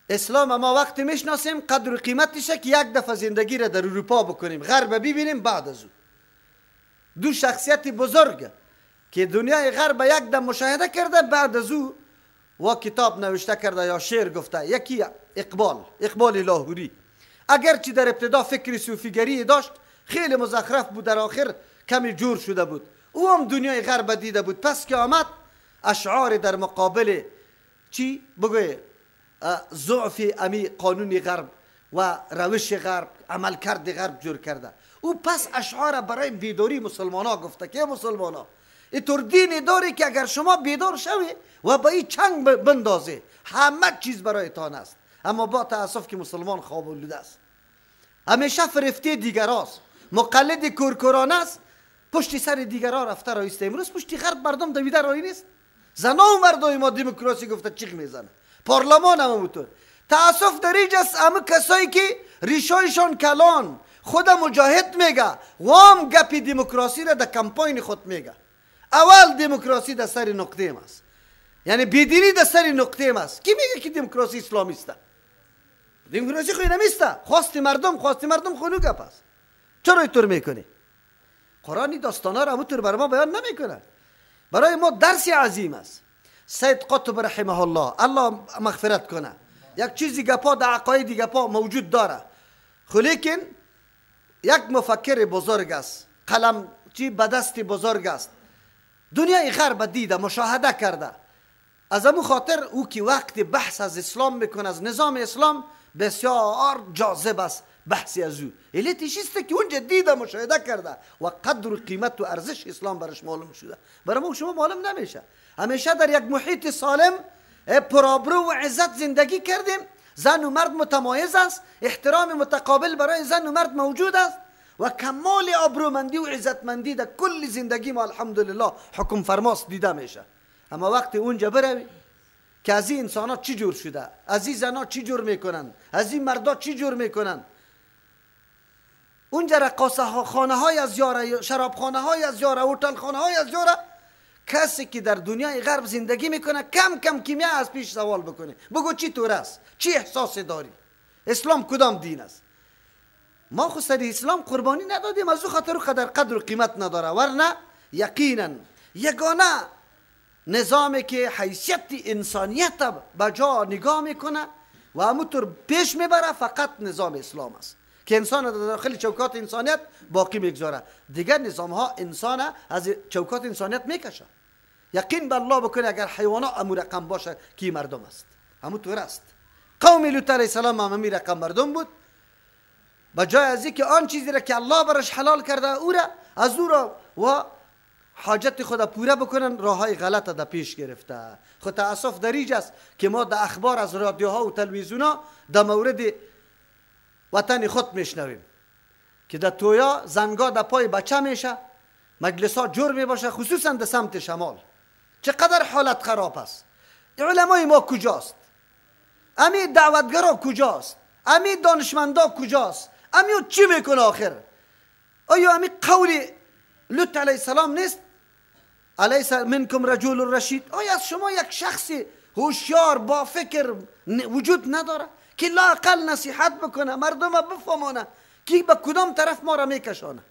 اسلام ما وقتی میشناسیم قدر و قیمتش که یک دفعه زندگی را در اروپا بکنیم، غرب ببینیم. بعد از او دو شخصیت بزرگ که دنیای غرب یک دم مشاهده کرده، بعد از او و کتاب نوشته کرده یا شعر گفته. یکی اقبال، اقبال لاهوری، اگرچه در ابتدا فکر صوفیگری داشت، خیلی مزخرف بود، در آخر کمی جور شده بود، او هم دنیای غرب دیده بود. پس که آمد اشعار در مقابل چی بگوی ضعف امی قانون غرب و روش غرب، عملکرد غرب جور کرده. او پس اشعار برای بیداری مسلمان ها گفته که مسلمان ها اینطور دین داری که اگر شما بیدار شوی و با این چنگ بندازی همه چیز برایتان است. اما با تاسف که مسلمان خواب آلوده است، همیشه فرفته دیگراست، مقلد کورکورانه است، پشت سر دیگرا رفته رایسته. امروز پشت غرب مردم دویده رای نیست، زنا و مردای ما دموکراسی گفته چیغ میزنه، پارلمان هم همونطور. تاسف در اینجا است همه کسایی که ریشایشان کلان، خود مجاهد میگه وام گپی دموکراسی را در کمپاین خود میگه. اول دموکراسی در سر نقطه است، یعنی بیدینی در سر نقطه است. کی میگه که دموکراسی اسلامی است؟ دموکراسی خو نمیست. خواست مردم، خواست مردم خونو گپ است. چرا اینطور میکنی؟ قرآن این داستانا را همونطور بر ما بیان نمیکنه، برای ما درس عظیم است. سید قطب رحمه الله، الله مغفرت کنه، یک چیزی گپا در عقاید گپا موجود داره، خو لیکن یک مفکر بزرگ است، قلم چی به دست بزرگ است، دنیای غرب دیده، مشاهده کرده. از امو خاطر او که وقت بحث از اسلام میکنه، از نظام اسلام، بسیار جاذب است بحثی از او. علتش است که اونجا دیده، مشاهده کرده و قدر و قیمت و ارزش اسلام برش معلوم شده. برای ما شما معلوم نمیشه. همیشه در یک محیط سالم پرآبرو و عزت زندگی کردیم، زن و مرد متمایز است، احترام متقابل برای زن و مرد موجود است و کمال آبرومندی و عزتمندی در کل زندگی ما الحمدلله حکم فرماست دیده میشه. اما وقتی اونجا بروی که از این انسان ها چی جور شده، از این زن ها چی جور میکنن، از این مردا چی جور میکنن، اونجا رقاصه خانه های از یاره، شراب خانه های از یاره، هتل خانه های از یاره، کسی که در دنیای غرب زندگی میکنه کم کم کیمیا از پیش سوال بکنه، بگو چی طور است، چی احساس داری، اسلام کدام دین است. ما خو سر اسلام قربانی ندادیم، از او خاطر قدر قدر و قیمت نداره، ورنه یقینا یگانه نظامی که حیثیت انسانیت به جا نگاه میکنه و همونطور پیش میبره فقط نظام اسلام است که انسان در داخل چوکات انسانیت باقی میگذاره. دیگر نظام ها انسان از چوکات انسانیت میکشه. یقین به الله بکنه اگر حیوانا امو رقم باشه کی مردم است، همونطور است. قوم لوط علیه السلام هم همی رقم مردم بود. به جای از اینکه آن چیزی را که الله برش حلال کرده او را از او را و حاجت خود پوره بکنن، راه های غلط در پیش گرفته. خود تاسف در اینجا است که ما در اخبار از رادیوها و تلویزیون ها در مورد وطن خود میشنویم که در تویا زنگا در پای بچه میشه، مجلس ها جور میباشه، خصوصا در سمت شمال. چقدر حالت خراب است. علمای ما کجاست؟ امی دعوتگرا کجاست؟ امی دانشمندا کجاست؟ امی چی میکنه آخر؟ آیا امی قول لوط علیه السلام نیست؟ الیس منکم رجل رشید؟ آیا از شما یک شخص هوشیار با فکر وجود نداره که لااقل نصیحت بکنه، مردم بفهمانه که به کدام طرف ما را میکشانه؟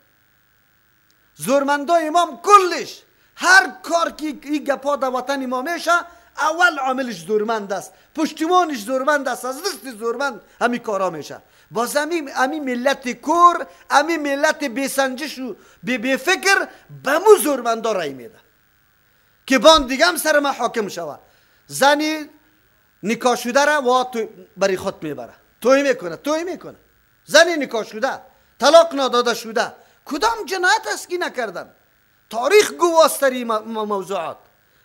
زورمندای امام کلش هر کار که این گپا در وطن ما میشه اول عاملش زورمند است، پشتیبانش زورمند است، از دست زورمند همین کارا میشه. باز امی ملت کور، امی ملت بیسنجش و بی فکر به مو زورمندا رای میده که بان دیگه هم سر ما حاکم شوه. زنی نکاح شده را وا تو برای خود میبره، توی میکنه، توی میکنه. زنی نکاح شده، طلاق ناداده شده، کدام جنایت است که نکردن؟ تاریخ گواست در این موضوعات.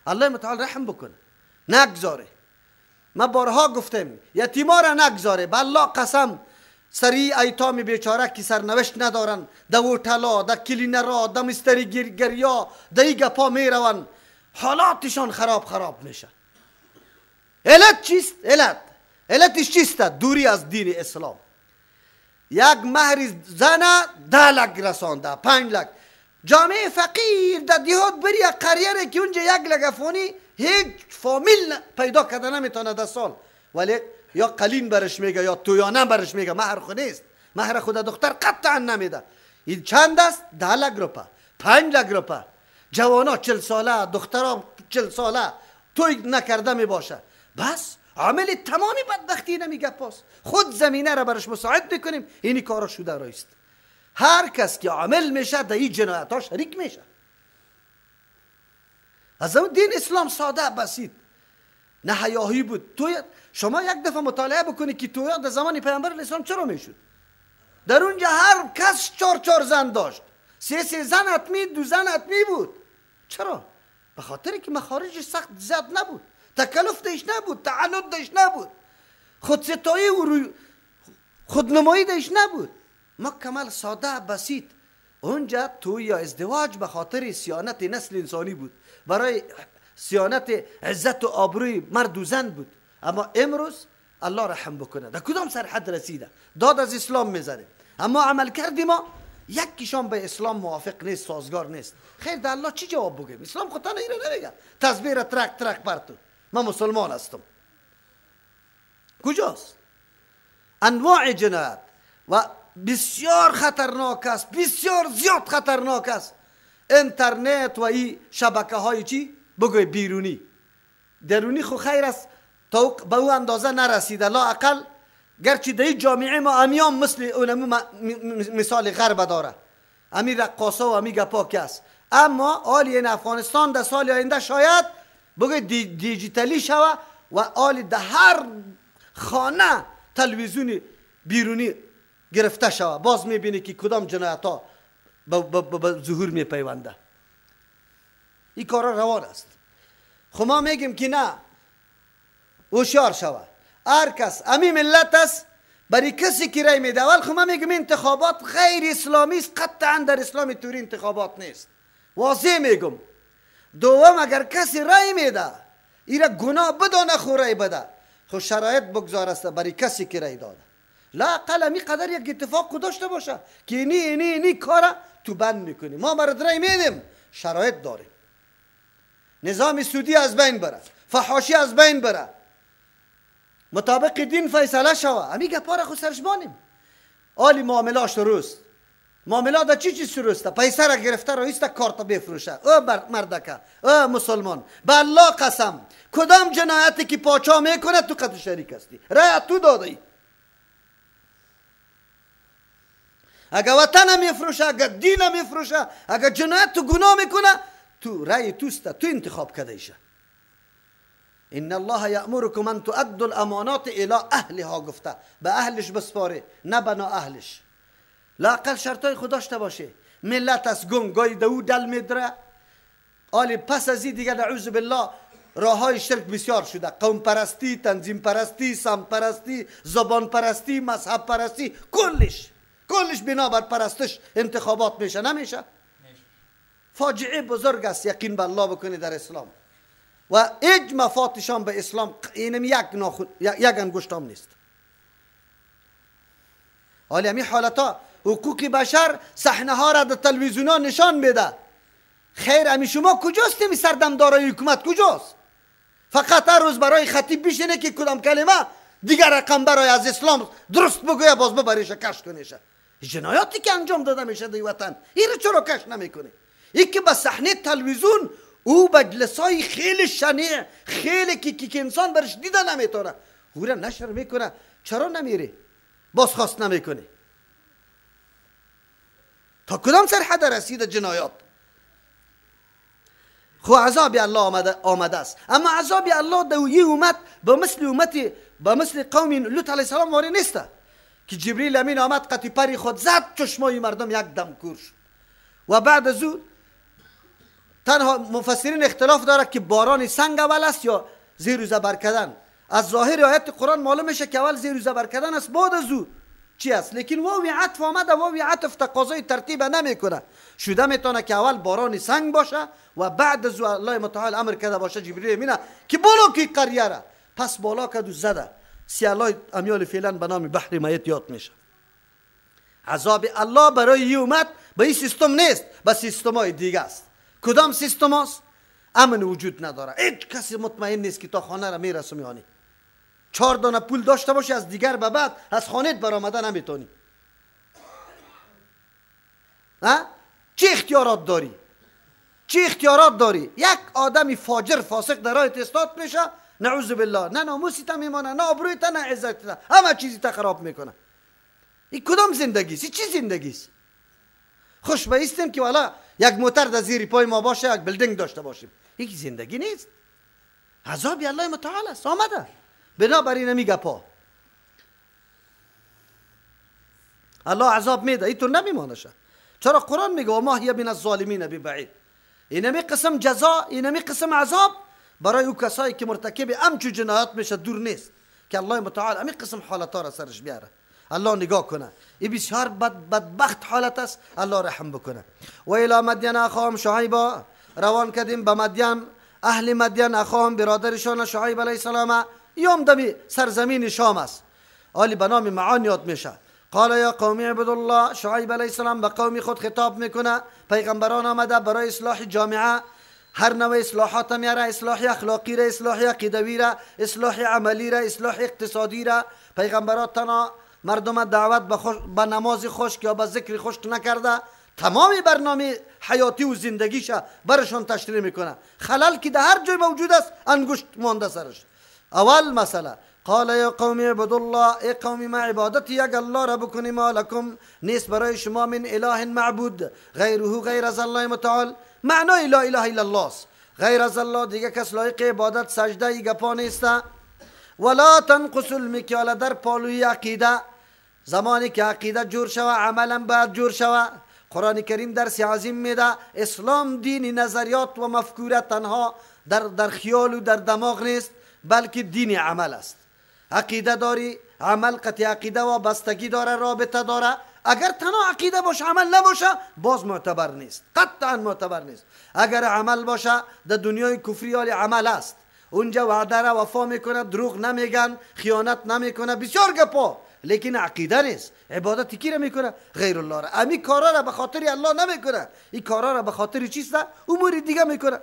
الله متعال رحم بکنه، نگذاره. ما بارها گفتم یتیما را نگذاره، به الله قسم سری ایتام بیچاره که سرنوشت ندارن، در هتلا، در کلینرا، در مستری گریا، در ای گپا میروند، حالاتشان خراب خراب میشه. علت چیست؟ علتش چیست؟ دوری از دین اسلام. یک مهر زن 10 لک رسانده، 5 لک. جامعه فقیر در دیهات بری یک قریه که اونجا 1 لک افغانی هیچ فامیل پیدا کرده نمیتونه در سال. ولی یا قلین برش میگه یا تویانه برش میگه، مهر خو نیست، مهر خود دختر قطعا نمیده. این چند است؟ 10 لک روپه، 5 لک روپه. جوانا 40 ساله، دخترها 40 ساله، توی نکرده میباشه. بس عامل تمامی بدبختی نمیگه. پاس خود زمینه را برش مساعد میکنیم، اینی کارا شده رایست. هر کس که عامل میشه در این جنایت ها شریک میشه. از اون دین اسلام ساده بسیط، نه حیاهی بود. توی شما یک دفعه مطالعه بکنی که تویا در زمان پیامبر اسلام چرا میشد؟ در اونجا هر کس 4 زن داشت، 3 زن حتمی، 2 زن حتمی بود. چرا؟ به خاطر که مخارج سخت زیاد نبود، تکلف دیش نبود، تعنت دیش نبود، خودستایی و خودنمایی دیش نبود. مکمل ساده بسیط. اونجا توی یا ازدواج به خاطر صیانت نسل انسانی بود، برای صیانت عزت و آبروی مرد و زن بود. اما امروز الله رحم بکنه در کدام سرحد رسیده، داد از اسلام میزنه، اما عمل کردیم ما یک کیشان به اسلام موافق نیست، سازگار نیست. خیر در الله چی جواب بگیم؟ اسلام خودتان ایره نمیگه تسبیح را ترک ترک پرتو، من مسلمان هستم. کجاست؟ انواع جنایت و بسیار خطرناک است، بسیار زیاد خطرناک است. اینترنت و این شبکه های چی بگوی بیرونی، درونی خو خیر است تا به او اندازه نرسیده، لا اقل. گرچه در جامعه ما امیان مثل اونمو مثال غرب داره، امی رقاصا و امی گپا که است، اما آلی این افغانستان در سال آینده شاید بگوی دیجیتالی شوه و آلی در هر خانه تلویزیون بیرونی گرفته شوه. باز میبینی که کدام جنایت ها به ظهور میپیونده. این کارا روان است. خب ما میگیم که نه، هوشیار شوه. هر کس امی ملت است، برای کسی که رای میده. اول خب ما میگیم انتخابات غیر اسلامی است، قطعا در اسلام توری انتخابات نیست، واضح میگم. دوم، اگر کسی رای میده ایرا گناه بدانه خو رای بده، خو شرایط بگذار است برای کسی که رای داده. لا اقل امی قدر یک اتفاق داشته باشه که اینی اینی اینی کارا تو بند میکنی، ما برات رای میدیم، شرایط داریم. نظام سودی از بین بره، فحاشی از بین بره، مطابق دین فیصله شوه. امی گپا را خو سرش بانیم. آلی معاملاش درست، معاملات در چی چیز درسته؟ پیسه را گرفته رئیس کارت بفروشه. او مردکه، او مسلمان، به الله قسم کدام جنایتی که پاچا میکنه تو قد شریک هستی، رای تو دادی. اگر وطن میفروشه، اگر دین میفروشه، اگر جنایت تو گناه میکنه، تو رای توست، تو انتخاب کرده ایشه. ان الله یأمرکم ان تؤدوا الامانات الی اهلها گفته، به اهلش بسپاره، نه بنا اهلش. لاقل شرطای خود داشته باشه. ملت از گنگای دو دل میدره. آلی پس از این دیگه نعوذ بالله راه های شرک بسیار شده، قوم پرستی، تنظیم پرستی، سم پرستی، زبان پرستی، مذهب پرستی، کلش کلش بنابر پرستش انتخابات میشه. نمیشه؟ فاجعه بزرگ است، یقین به الله بکنی در اسلام. و هیچ مفاتشان به اسلام اینم یک یک انگشتام نیست. حالا همی حالتا حقوق بشر صحنه ها را در تلویزیون ها نشان میده. خیر امی شما کجاست؟ می سردمدارای حکومت کجاست؟ فقط هر روز برای خطیب بشینه که کدام کلمه دیگر رقم برای از اسلام درست بگویه، باز ببریشه کش کنیشه. جنایاتی که انجام داده میشه در وطن، این رو چرا کش نمیکنه؟ این که به صحنه تلویزیون او مجلسای خیلی شنیع، خیلی که انسان برش دیده نمیتونه، او را نشر میکنه. چرا نمیره؟ بازخواست نمیکنه. تا کدام سرحد رسید جنایات؟ خو عذاب الله آمده است. اما عذاب الله دویه اومد به مثل امتی، به مثل قوم لوط علیه السلام واری نیست که جبریل امین آمد قطی پری خود زد، چشمای مردم یک دم کور شد. و بعد از او تنها مفسرین اختلاف داره که باران سنگ اول است یا زیر و زبر کردن. از ظاهر آیت قرآن معلوم میشه که اول زیر و زبر کردن است، بعد از او چی است. لیکن واوی عطف آمده، واوی عطف تقاضای ترتیب نمیکنه. شده میتونه که اول باران سنگ باشه و بعد از او الله متعال امر کرده باشه جبریل امینه که بالا کی قریه را، پس بالا کد و زده سیالای امیال فعلا به نام بحر میت یاد میشه. عذاب الله برای امت به این سیستم نیست، به سیستم های دیگه است. کدام سیستم است؟ امن وجود نداره، هیچ کسی مطمئن نیست که تا خانه را میرسم یعنی. 4 دانه پول داشته باشی از دیگر به بعد از خانهت برآمده نمیتونی. چه اختیارات داری؟ چه اختیارات داری؟ یک آدمی فاجر فاسق در راه استاد میشه، نعوذ بالله، نه ناموسی تا میمانه، نه آبروی تا، نه عزت تا، همه چیزی تا خراب میکنه. این کدام زندگی است؟ چی زندگی است؟ خوش به که والا یک موتر در زیر پای ما باشه، یک building داشته باشیم. یک زندگی نیست. عذاب الله متعال است آمده. بنابراین همی گپا الله عذاب میده، اینطور نمیمانشه. چرا قرآن میگه و ما هی من الظالمین ببعید. اینمی قسم جزا، اینمی قسم عذاب برای او کسایی که مرتکب امچو جنایات میشه دور نیست که الله متعال امی قسم حالتا را سرش بیاره. الله نگاه کنه، این بسیار بدبخت حالت است، الله رحم بکنه. و الی مدین اخاهم شعیبا، روان کردیم به مدین، اهل مدین اخاهم برادرشان شعیب علیه السلام. یوم دمی سرزمین شام است، آلی به نام معان یاد میشه. قال یا قوم اعبدوا الله، شعیب علیه السلام به قوم خود خطاب میکنه. پیغمبران آمده برای اصلاح جامعه، هر نوع اصلاحات میاره، اصلاح اخلاقی را، اصلاح عقیدوی را، اصلاح عملی را، اصلاح اقتصادی را. پیغمبران تنها مردم دعوت به نماز خشک یا به ذکر خشک نکرده، تمام برنامه حیاتی و زندگیش برشان تشریح میکنه. خلل که در هر جای موجود است انگشت مانده سرش. اول مسئله قال یا قوم اعبدوا الله، ای قوم ما عبادت یک الله را بکنی، ما لکم نیست برای شما من اله معبود غیره غیر از الله متعال. معنای لا اله الا الله است، غیر از الله دیگه کس لایق عبادت سجده ای گپا نیست. ولا تنقصوا المکیال، در پالوی عقیده، زمانی که عقیده جور شوه عملا باید جور شوه. قرآن کریم درس عظیم میده. اسلام دین نظریات و مفکوره تنها در خیال و در دماغ نیست، بلکه دین عمل است. عقیده داری، عمل قطع عقیده و بستگی داره، رابطه داره. اگر تنها عقیده باشه عمل نباشه باز معتبر نیست، قطعا معتبر نیست. اگر عمل باشه در دنیای کفری حال عمل است، اونجا وعده را وفا میکنه، دروغ نمیگن، خیانت نمیکنه، بسیار گپا، لیکن عقیده نیست. عبادت کی را میکنه؟ غیر الله را. امی کارا را به خاطر الله نمیکنه، این کارا را به خاطر چیست؟ امور دیگه میکنه.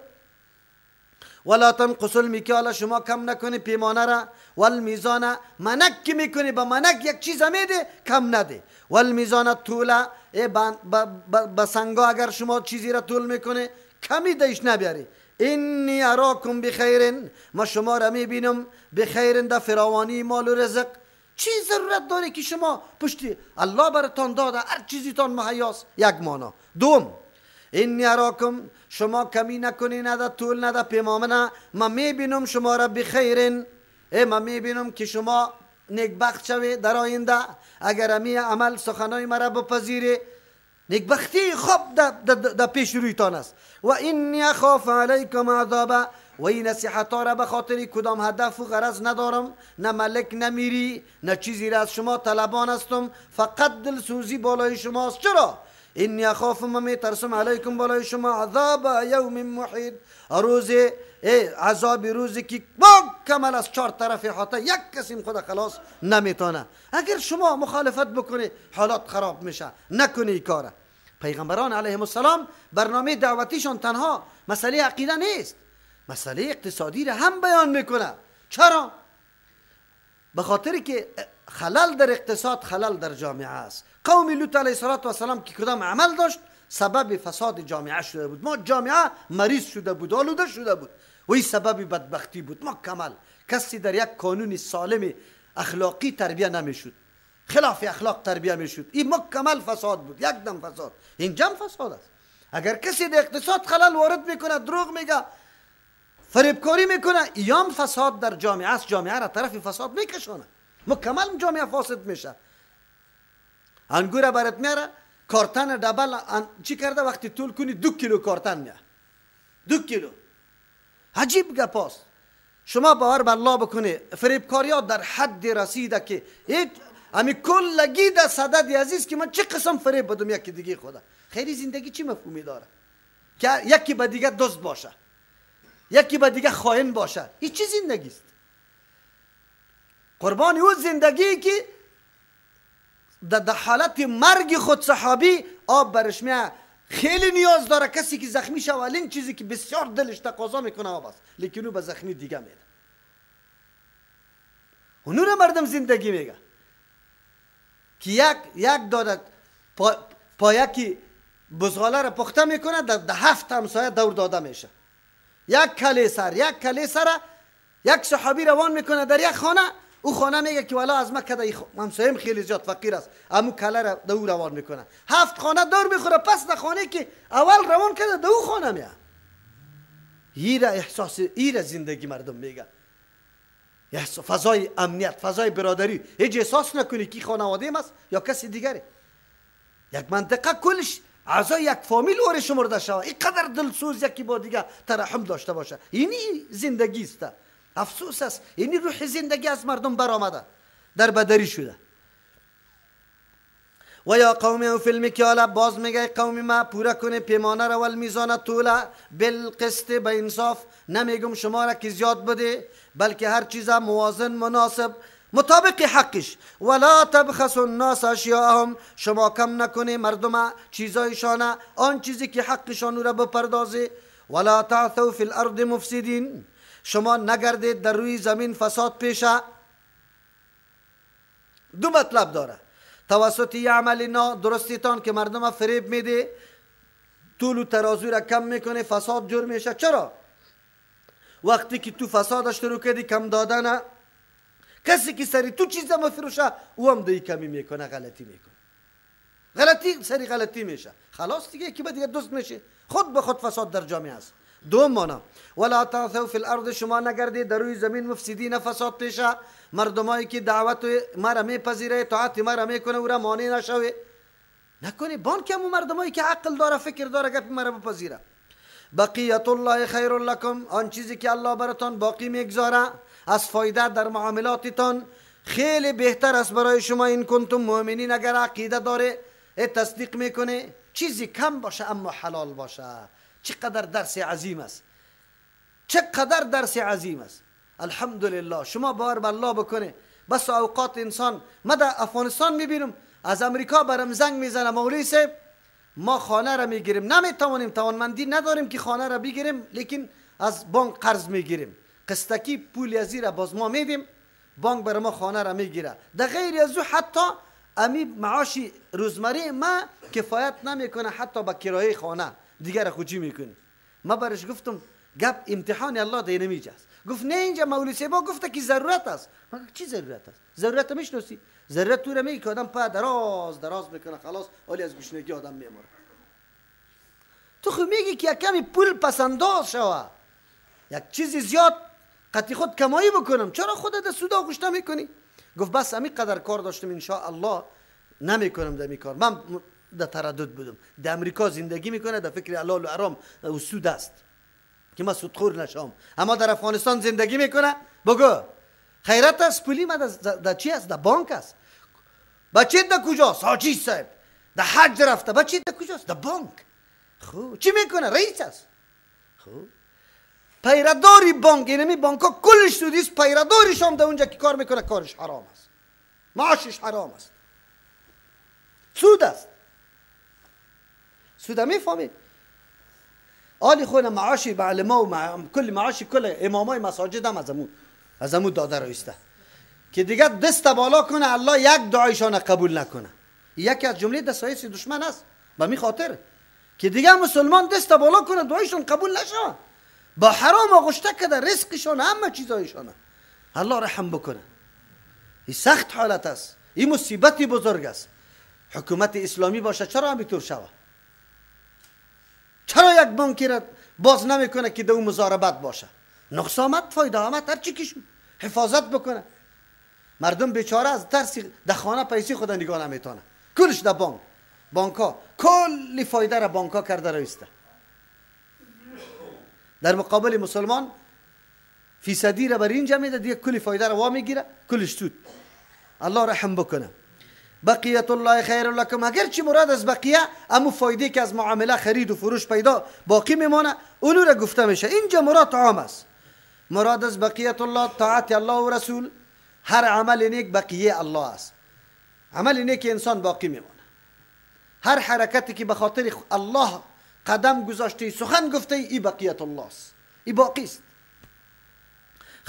ولا تنقصوا المکیال، شما کم نکنی پیمانه را، والمیزان منک که میکنی به منک یک چیز میده کم نده. والمیزان طوله، به سنگا اگر شما چیزی را طول میکنی کمی دیش نبیاری. انی اراکم بخیر، ما شما را میبینم بخیر در فراوانی مال و رزق. چی ضرورت داره که شما پشتی الله براتان داده، هر چیزیتان مهیاست. یک مانا. دوم انی اراکم، شما کمی نکنی، نده طول نده پیمانه، ما میبینم شما را بخیرین، ای ما میبینم که شما نیکبخت شوی در آینده، اگر امی عمل سخنای مرا بپذیری نیکبختی خوب در پیش رویتان است. و انی اخاف علیکم عذاب، و این نصیحت را به خاطر کدام هدف و غرض ندارم، نه ملک نه میری نه چیزی را از شما طلبان هستم، فقط دلسوزی بالای شماست. چرا؟ انی اخاف، ما میترسم علیکم بالای شما عذاب یوم محیط، روز عذاب روزی که مکمل از 4 طرف احاطه یک کسی خود خلاص نمیتونه. اگر شما مخالفت بکنی حالات خراب میشه، نکنی این کاره. پیغمبران علیهم السلام برنامه دعوتیشان تنها مسئله عقیده نیست، مسئله اقتصادی را هم بیان میکنه. چرا؟ به خاطر که خلل در اقتصاد خلل در جامعه است. قوم لوط علیه السلام که کدام عمل داشت سبب فساد جامعه شده بود. ما جامعه مریض شده بود، آلوده شده بود و این سبب بدبختی بود. ما کمل کسی در یک کانون سالم اخلاقی تربیه نمیشد، خلاف اخلاق تربیه میشد. این مکمل فساد بود، یک دم فساد. این جمع فساد است. اگر کسی در اقتصاد خلل وارد میکنه، دروغ میگه، فریبکاری میکنه، ایام فساد در جامعه است، جامعه را طرف فساد میکشانه، مکمل جامعه فاسد میشه. انگور برات میاره، کارتن دبل چی کرده، وقتی طول کنی 2 کیلو کارتن میاره، 2 کیلو. عجیب گپاست. شما باور به الله بکنی فریبکاری ها در حد رسیده که هیچ امی کلگی در صدد عزیز که من چه قسم فریب بدم یکی دیگه خدا. خیلی زندگی چی مفهومی داره که یکی به دیگه دزد باشه، یکی به دیگه خائن باشه؟ این چی زندگی است؟ قربان او زندگی که در حالت مرگ خود صحابی آب برش میاد، خیلی نیاز داره. کسی که زخمی شود اولین چیزی که بسیار دلش تقاضا میکنه آب است، لیکن او به زخمی دیگه میده. اونو را مردم زندگی میگه که یک داده پایکی بزغاله را پخته میکنه، در 7 همسایه دور داده میشه. یک کله سر، یک کله سر یک صحابی روان میکنه در یک خانه، او خانه میگه که والا از مکه ده همسایم خیلی زیاد فقیر است، امو کله را دور روان میکنه. 7 خانه دور میخوره، پس در خانه که اول روان کرده در او خانه میه. ایره احساس، ایره زندگی مردم میگه. فضای امنیت، فضای برادری، هیچ احساس نکنی که خانواده است یا کسی دیگری. یک منطقه کلش اعضای یک فامیل اور شمرده شوه، اینقدر دلسوز یکی با دیگه ترحم داشته باشه. اینی زندگی است. افسوس است، اینی روح زندگی از مردم برآمده، در بدری شده. و یا قوم فی المکیال، باز میگه قوم ما پورا کنه پیمانه را، والمیزان طوله بالقسط، به انصاف. نمیگم شما را که زیاد بده، بلکه هر چیز موازن مناسب مطابق حقش. ولا تبخسوا الناس اشیاءهم، شما کم نکنه مردم چیزایشانه، آن چیزی که حقشان را بپردازه. ولا تعثوا فی الارض مفسدین، شما نگردید در روی زمین فساد پیشه. دو مطلب داره: توسط یه عمل نادرستیتان که مردم فریب میده، طول و ترازو را کم میکنه، فساد جور میشه. چرا؟ وقتی که تو فسادش رو کردی، کم دادن، کسی که سری تو چیز مفروشه او هم دی کمی میکنه، غلطی میکنه، غلطی سری غلطی میشه، خلاص دیگه یکی به دیگه دوست میشه، خود به خود فساد در جامعه است. دوم مانا ولا تعثوا فی الارض، شما نگردید در روی زمین مفسدین، فساد پیشه. مردمایی که دعوت مرا میپذیره، طاعت مرا میکنه، او را مانع نشوه نکنی. بانک هم مردمایی که عقل داره، فکر داره، گپ مرا بپذیره. بقیت الله خیر لکم، آن چیزی که الله براتان باقی میگذاره از فایده در معاملاتتان خیلی بهتر است برای شما. این کنتم مؤمنین، اگر عقیده داره تصدیق میکنه، چیزی کم باشه اما حلال باشه. چقدر درس عظیم است، چقدر درس عظیم است. الحمدلله شما باور به الله بکنه. بس اوقات انسان، ما در افغانستان میبینم از امریکا برم زنگ میزنه، مولوی صاحب ما خانه را میگیریم، نمیتوانیم، توانمندی نداریم که خانه را بگیریم، لیکن از بانک قرض میگیریم، قسطکی پول از را باز ما میدیم، بانک بر ما خانه را میگیره. در غیر از او حتی امی معاش روزمره ما کفایت نمیکنه حتی با کرایه خانه، دیگر خو چی میکنی؟ ما برش گفتم گپ امتحان الله ده نمیجه است. گفت نه اینجا مولوی صاحب گفته که ضرورت است. ما چی ضرورت است؟ ضرورت میشناسی؟ ضرورت تو را میگه که آدم پا دراز دراز میکنه، خلاص حالی از گشنگی آدم میمره. تو خو میگی که یک کمی پول پسنداز شوه، یک چیزی زیاد قطعی خود کمایی بکنم، چرا خودت در سودا گشته میکنی؟ گفت بس همین قدر کار داشتم، ان شاء الله نمیکنم در کار. من در تردد بودم. در امریکا زندگی میکنه، در فکر حلال و حرام و سود است که ما سودخور نشم. اما در افغانستان زندگی میکنه، بگو خیرت است، پولی ما در چی است؟ در بانک است. بچه در کجاست؟ حاجی صاحب در حج رفته. بچه در کجاست؟ در بانک. خب چی میکنه؟ رئیس است. خب پیرداری بانک، اینمی بانک ها کلش سودی است، پیرداریش هم در اونجا که کار میکنه کارش حرام است، معاشش حرام است، سود است. سود میفهمید؟ آلی خود معاشی معلما و کل معاشی کل امامای مساجد هم از امو داده رایسته که دیگه دست بالا کنه الله یک دعایشان قبول نکنه. یکی از جمله دسایس دشمن است. به می خاطر که دیگه مسلمان دست بالا کنه دعایشان قبول نشه، با حرام آغشته کده رزقشان همه چیزایشان. الله رحم بکنه. این سخت حالت است، این مصیبتی بزرگ است. حکومت اسلامی باشه چرا همینطور شوه؟ چرا یک بانکی را باز نمیکنه که دو مضاربت باشه؟ نقص آمد، فایده آمد، هر چی که شد حفاظت بکنه. مردم بیچاره از ترس در خانه پیسی خود نگاه نمیتونه، کلش در بانک. بانک ها کلی فایده را بانک ها کرده رویسته. در مقابل مسلمان فیصدی را بر اینجا میده، دیگه کلی فایده را وا میگیره، کلش سود. الله رحم بکنه. بقیت الله خیر لکم، اگرچه مراد از بقیه امو فایده که از معامله خرید و فروش پیدا باقی میمانه اونو را گفته میشه. اینجا مراد عام است. مراد از بقیت الله طاعت الله و رسول. هر عمل نیک بقیه الله است. عمل نیک انسان باقی میمانه. هر حرکتی که به خاطر الله قدم گذاشته، سخن گفته، ای بقیت الله است، ای باقی است.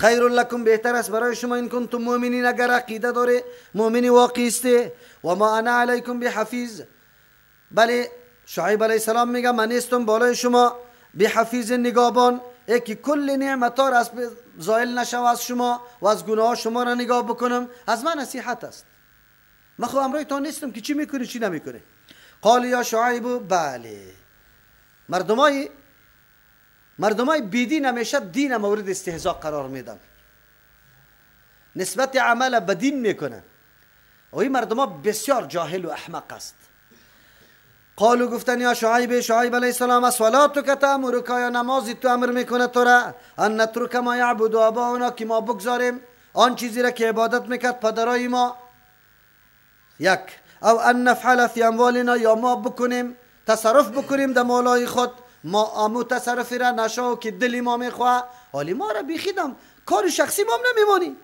خیر لکم بهتر است برای شما این کنتم مؤمنین، اگر عقیده داره مؤمن واقعی است. و ما انا علیکم بحفیظ، بله شعیب علیه السلام میگه من نیستم بالای شما بحفیظ نگابان، یکی کل نعمت ها را از زائل نشو از شما و از گناه شما را نگاه بکنم، از من نصیحت است، من خو امرای تا نیستم که چی میکنی چی نمیکنی. قال یا شعیب، بله مردمای بیدین همیشه دین مورد استهزاء قرار میدن، نسبت عمل به دین میکنن و این مردما بسیار جاهل و احمق است. قالو گفتن یا شعیب، شعیب علیه السلام، صلاتک تأمرک، یا نمازی تو امر میکنه تو را، ان نترک ما یعبد آباؤنا، که ما بگذاریم آن چیزی را که عبادت میکرد پدرای ما، یک، او ان نفعل فی اموالنا، یا ما بکنیم تصرف بکنیم در مالای خود، ما امو تصرفی را نشو که دل ما میخواه، حالی ما را بیخیدم کار شخصی ما نمیمانی.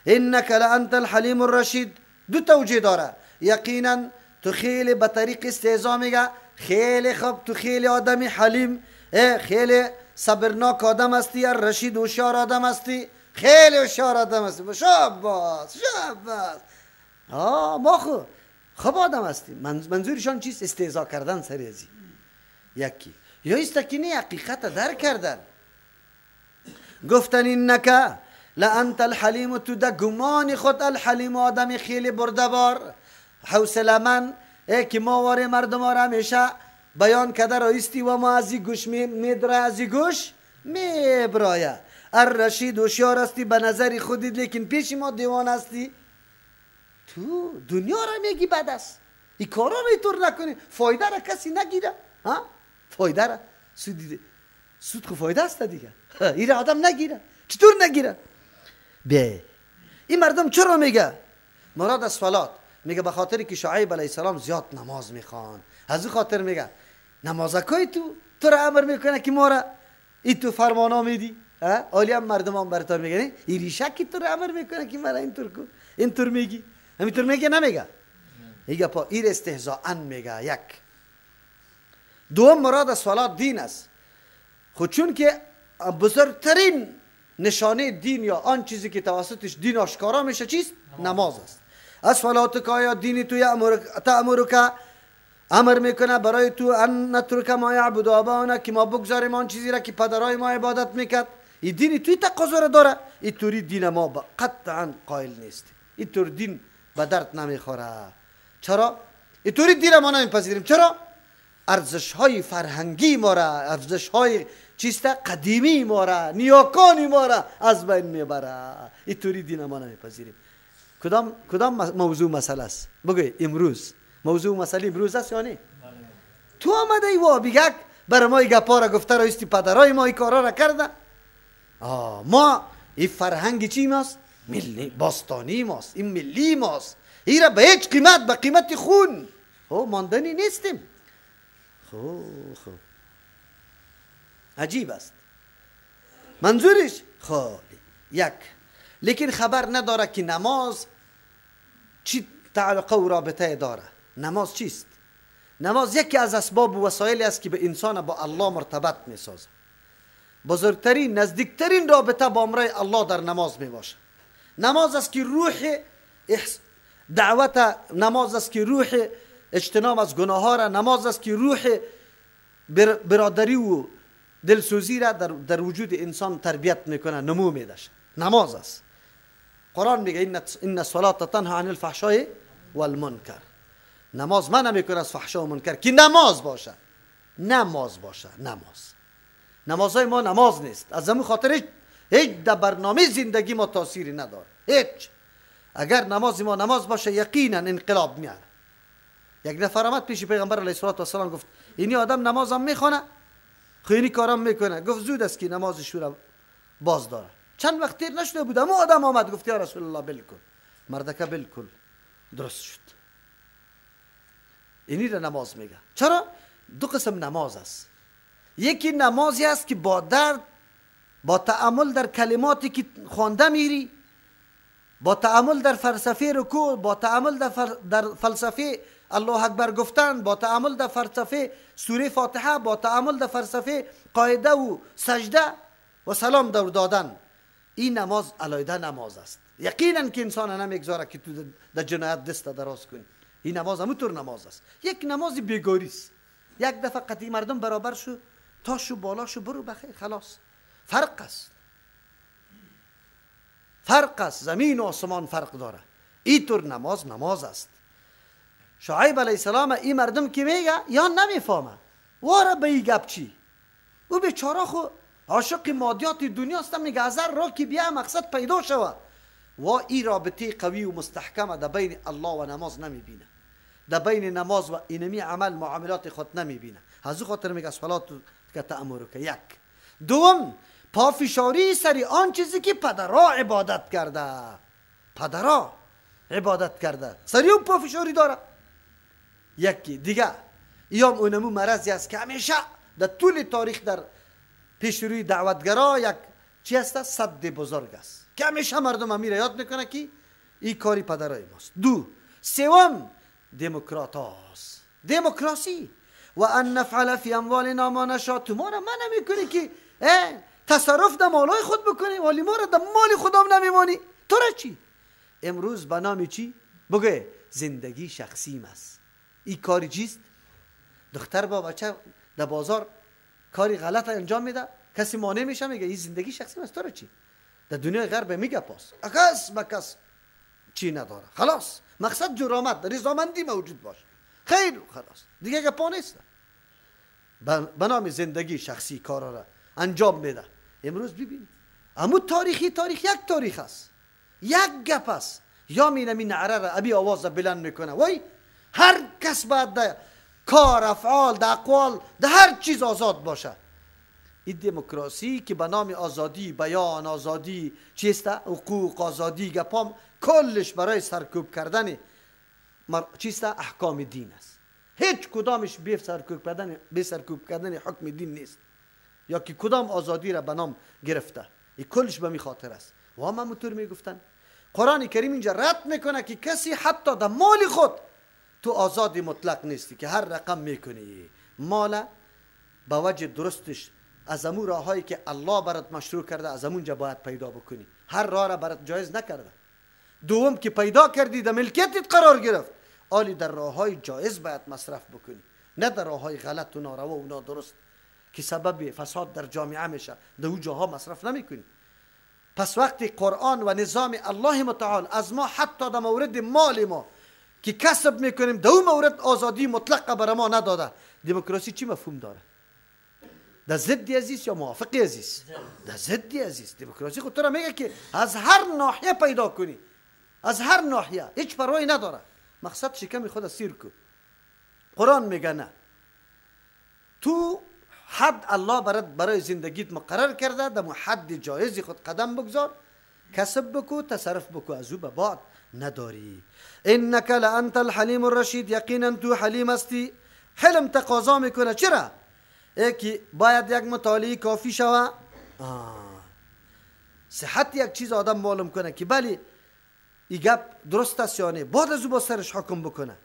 انک لانت الحلیم الرشید، دو توجیه داره، یقینا تو خیلی به طریق استهزا میگه، خیلی خوب تو خیلی آدمی حلیم، خیلی صبرناک آدم هستی، رشید هوشیار آدم هستی، خیلی هوشیار آدم هستی، شاباس شاباس، ما خو خوب آدم هستی. منظورشان چیست؟ استهزا کردن سر ازی یکی، یا است که نه حقیقت در کردن. گفتن انک لانت الحلیم، تو در گمان خود الحلیم آدم خیلی بردبار حوصله من، ای که ما واره مردم را همیشه بیان کرده رایستی و ما از گوش میدره از گوش میبرایه. الرشید هوشیار هستی به نظر خودت، لیکن پیش ما دیوان هستی، تو دنیا را میگی بد است، این کارا را اینطور نکنی، فایده را کسی نگیره، ها فایده را سود خو فایده است دیگه، این را آدم نگیره، چطور نگیره؟ به این مردم چرا میگه مراد از صلات؟ میگه به خاطر که شعیب علیه السلام زیاد نماز میخوان، از او خاطر میگه نمازکای تو را امر میکنه که ما را این تو فرمانا میدی، عالی هم مردم هم براتون میگه این ریشه که تو را امر میکنه که مرا اینطور کن، اینطور میگی، همینطور میگه نمیگه، میگه پا ایر استهزاء میگه. یک دوم مراد از صلات دین است، خود چون که بزرگترین نشانه دین یا آن چیزی که توسطش دین آشکارا میشه چیست؟ نماز است. از صلاتک یا دینی تو تأمرک، امر میکنه برای تو ان نترک ما یعبد آباؤنا، که ما بگذاریم آن چیزی را که پدرای ما عبادت میکرد. این دینی توی تقاضا را داره، این طوری دین ما قطعا قائل نیست، این طور دین به درد نمیخوره. چرا؟ این طوری دین ما نمیپذیریم. چرا؟ ارزش های فرهنگی ما را، ارزش های چیست قدیمی ما را، نیاکانی ما را از بین میبره. این طوری دین ما نمیپذیریم. کدام موضوع مسئله است؟ بگوی امروز موضوع مسئله امروز است یا نه؟ تو آمده ای و بگک برای ما گپا را گفته را استی پدرای ما این کارا را کرده. ما این فرهنگ چی ماست؟ ملی باستانی ماست، این ملی ماست، این را به هیچ قیمت، به قیمت خون ماندنی نیستیم. خب عجیب است منظورش خالی یک، لیکن خبر نداره که نماز چی تعلقه و رابطه داره. نماز چیست؟ نماز یکی از اسباب و وسایلی است که به انسان با الله مرتبط میسازه. بزرگترین نزدیکترین رابطه با امرای الله در نماز می باشه. نماز است که روح دعوت، نماز است که روح اجتناب از گناه ها را، نماز است که روح برادری و دلسوزی را در وجود انسان تربیت میکنه، نمو میدشه. نماز است. قرآن میگه ان الصلاة تنها عن الفحشاء والمنکر. نماز منع میکنه از فحشا و منکر که نماز باشه، نماز باشه. نماز نمازهای ما نماز نیست، از همون خاطر هیچ در برنامه زندگی ما تاثیری نداره، هیچ. اگر نماز ما نماز باشه یقینا انقلاب میاره. یک نفر آمد پیش پیغمبر علیه الصلاة والسلام گفت اینی آدم نمازم میخوانه خیلی کارم میکنه. گفت زود است که نمازش را باز داره. چند وقت تیر نشده بود اما آدم آمد گفت یا رسول الله بالکل مردکه بالکل درست شد. اینی را نماز میگه. چرا؟ دو قسم نماز است. یکی نمازی است که با درد، با تأمل در کلماتی که خوانده میری، با تأمل در فلسفه رکوع، با تأمل در فلسفه الله اکبر گفتن، با تأمل در فلسفه سوره فاتحه، با تأمل در فلسفه قاعده و سجده و سلام دور دادن، این نماز علایده نماز است. یقینا که انسان نمیگذاره که تو در جنایت دست دراز کنی. این نماز همونطور نماز است، یک نماز بیگاری است. یک دفعه قطعی مردم برابر شو، تا شو بالا شو، برو بخیر، خلاص. فرق است، فرق است، زمین و آسمان فرق داره. اینطور نماز نماز است. شعیب علیه السلام این مردم که میگه یا نمیفهمه واره به این گپ چی، او بیچاره خو عاشق مادیات دنیا است، میگه از هر راه که بیا مقصد پیدا شوه. و این رابطه قوی و مستحکمه در بین الله و نماز نمیبینه، در بین نماز و اینمی عمل معاملات خود نمیبینه. از او خاطر میگه صلات که تأمرک. یک. دوم، پافشاری سری آن چیزی که پدرا عبادت کرده، پدرا عبادت کرده، سری اون پافشاری داره. یکی دیگه ایام اونمو مرضی است که همیشه در طول تاریخ در پیش روی دعوتگرا یک چی است؟ سد بزرگ است که همیشه مردم امیر یاد میکنه که این کاری پدرای ماست. دو. سوم، دموکرات هاست، دموکراسی. و ان نفعل فی اموالنا ما نشاء. تو ما را منع میکنی که تصرف در مالای خود بکنی، ولی ما را در مال خودم نمیمانی. تو را چی؟ امروز به نام چی؟ بگه زندگی شخصیم است. این کاری چیست؟ دختر با بچه در بازار کاری غلط انجام میده، کسی مانع میشه، میگه این زندگی شخصی است. تو را چی؟ در دنیای غرب میگه پاس کس به کس چی نداره، خلاص. مقصد جرامت، رضامندی موجود باشه، خیر خلاص، دیگه گپا نیست. به نام زندگی شخصی کارا را انجام میده. امروز ببینید امو تاریخی، تاریخ یک تاریخ است، یک گپ است. یا مینمی نعره را ابی آواز را بلند میکنه، وای هر کس باید در کار، افعال، در اقوال، در هر چیز آزاد باشه. این دموکراسی که به نام آزادی بیان، آزادی چیست، حقوق، آزادی گپام، کلش برای سرکوب کردن چیست، احکام دین است. هیچ کدامش بی سرکوب کردن حکم دین نیست، یا که کدام آزادی را به نام گرفته، این کلش به می خاطر است. و هم همونطور میگفتن. قرآن کریم اینجا رد میکنه که کسی حتی در مال خود تو آزادی مطلق نیستی که هر رقم میکنی. مال به وجه درستش از امو راههایی که الله برات مشروع کرده از امونجا باید پیدا بکنی، هر راه را برات جایز نکرده. دوم که پیدا کردی در ملکیتت قرار گرفت، آلی در راههای جایز باید مصرف بکنی، نه در راههای غلط و ناروا و نادرست که سبب فساد در جامعه میشه، در او جاها مصرف نمیکنی. پس وقتی قرآن و نظام الله متعال از ما حتی در مورد مال ما که کسب میکنیم در او مورد آزادی مطلق بر ما نداده، دموکراسی چی مفهوم داره؟ در ضد عزیز یا موافق عزیز؟ در ضد عزیز. دموکراسی خود تو را میگه که از هر ناحیه پیدا کنی، از هر ناحیه، هیچ پروایی نداره، مقصد شکم خود سیر کن. قرآن میگه نه، تو حد الله برای زندگیت مقرر کرده، در حد جایزی خود قدم بگذار، کسب بکو، تصرف بکو، از او به بعد نداری. انک لانت الحلیم الرشید، یقینا تو حلیم هستی. حلم تقاضا میکنه، چرا؟ که باید یک مطالعه کافی شوه، صحت یک چیز آدم معلوم کنه که بله این گپ درست است یا نه، بعد از او با سرش حکم بکنه.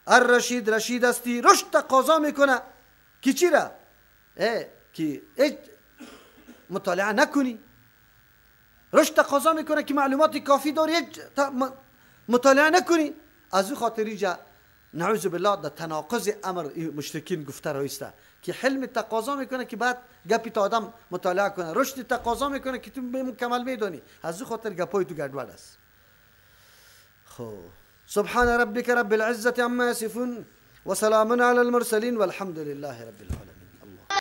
الرشید، رشید هستی. رشد تقاضا میکنه که چی را؟ که مطالعه نکنی. رشد تقاضا میکنه که معلومات کافی داری، مطالعه نکنی. از او خاطر اینجا نعوذ بالله در تناقض امر مشرکین گفته رایسته که حلم تقاضا میکنه که بعد گپی تا آدم مطالعه کنه، رشد تقاضا میکنه که تو مکمل میدانی، از او خاطر گپای تو گډوډ است. خب سبحان ربک رب العزة عما يصفون وسلام على المرسلين والحمد لله رب العالمين.